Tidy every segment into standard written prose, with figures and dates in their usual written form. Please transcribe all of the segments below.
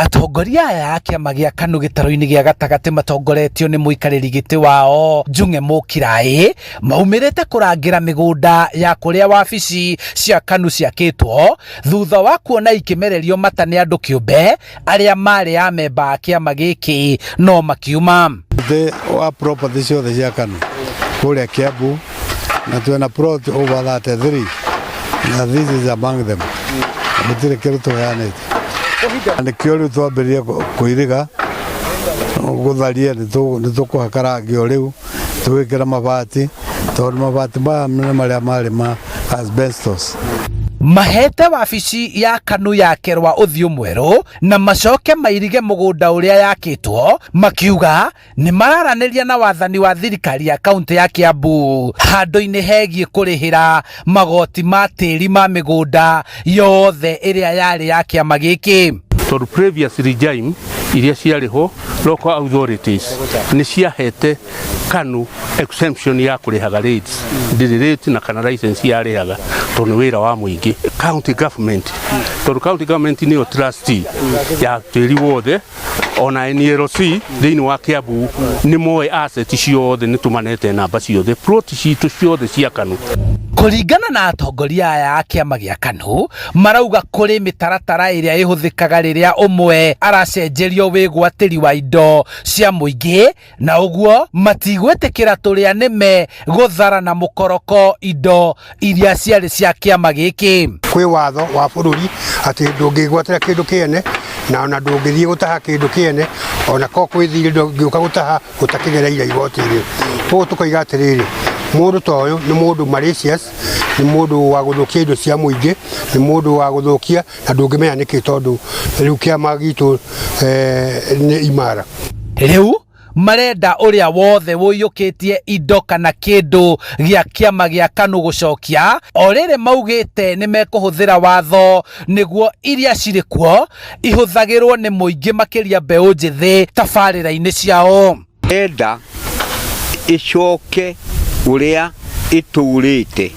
Atongoria aya a kĩama gĩa KANU gĩtarũ-inĩ gĩa gatagatĩ matongoretio nĩ mũikarĩri gĩtĩ wao Njung'e Mũkiraĩ maumĩrĩte kũrangĩra mĩgũnda ya kũrĩa wabici cia KANU ciakĩtwo thutha wa kuona ikĩmererio mata nĩ andũ kĩũmbe arĩa marĩ amemba a kĩama gĩkĩ no makiuma. Thĩ wa property ciothe cia KANU kũrĩa Kiambu na twĩna plot over 33 na this is among them. Gũtirĩ kĩndũ tũheanĩte. Nĩkĩo rĩu twambĩrĩrie kũiriga gũtharia nĩ tũkũhaka rangi o rĩu tũgĩkĩra mabati tondũ mabati maya nĩ marĩa marĩ ma asbestos. Mahete wabici ya KANU ya Kerwa ũthiũ mwerũ na macoke mairige mũgũnda ũrĩa yakĩtwo makiuga nĩ mararanĩria na wathani wa thirikari ya kaunti ya Kiambu handũ-inĩ hegiĩ kũrĩhĩra magoti ma tĩri ma mĩgũnda yothe ĩrĩa yarĩ ya kĩama gĩkĩ. Tondũ previous regime iria ciarĩ ho local authorities nĩ ciahete KANU exemption ya kũrĩhaga rates, ndĩrĩ rate na kana license yarĩhaga tondũ nĩ wĩra wa mũingĩ. County government, tondũ county government nĩyo trustee ya tĩri wothe, ona NLC thĩinĩ wa Kiambu nĩ moĩ asset ciothe, nĩ tũmanete namba ciothe, plot citũ ciothe cia KANU. Kũringana na atongoria aya a kĩama gĩa KANU, marauga kũrĩ mĩtaratara ĩrĩa ĩhũthĩkaga rĩrĩa ũmwe aracenjerio wĩgwatĩri wa indo cia mũingĩ, na ũguo matigwĩtĩkĩra tũrĩa nĩme gũthara na mũkoroko indo iria ciarĩ cia kĩama gĩkĩ. Kwĩ watho wa bũrũri atĩ ndũngĩgwatĩra kĩndũ kĩene na ona ndũngĩthiĩ gũtaha kĩndũ kĩene, ona ko kwĩ thirĩ ndũngĩũka gũtaha ũtakĩgereire igoti-inĩ. Koguo tũkoiga atĩrĩrĩ, mũndũ ta ũyũ nĩ mũndũ malicious, nĩ mũndũ wa gũthũkia indo cia mũingĩ, nĩ mũndũ wa gũthũkia na ndũngĩmenya nĩkĩ, tondũ rĩu kĩama gitũ nĩ imara. Rĩu marenda ũrĩa wothe ũiyũkĩtie indo kana kĩndũ gĩa kĩama gĩa KANU gũcokia o rĩrĩ maugĩte nĩ mekũhũthĩra watho nĩguo iria cirĩ kuo ihũthagĩrwo nĩ mũingĩ, makĩria mbeũ njĩthĩ tabarĩra-inĩ ciao. Enda ĩcoke ũrĩa ĩtũrĩte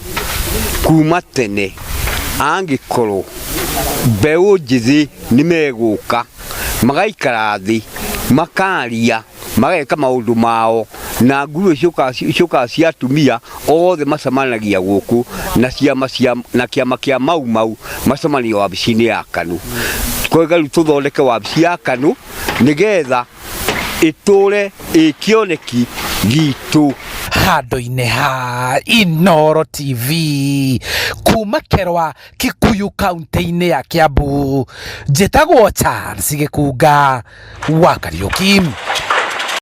kuma tene, angĩkorwo mbeũ njĩthĩ nĩ megũka magaikara thĩ, makaria, mageka maũndũ mao na nguruo ciũkaga cia atumia othe macemanagia gũkũ na ciama cia na kĩama kĩa Mau Mau macemanagia wabici-inĩ ya KANU. Koiga rĩu tũthondeke wabici ya KANU nĩgetha ĩtũre ĩ kĩoneki gitũ. Handũ-inĩ ha Inooro TV kuma Kerwa, Kikuyu, kaunti-inĩ ya Kiambu, njĩtagwo Charles Gĩkunga wa Kariũki.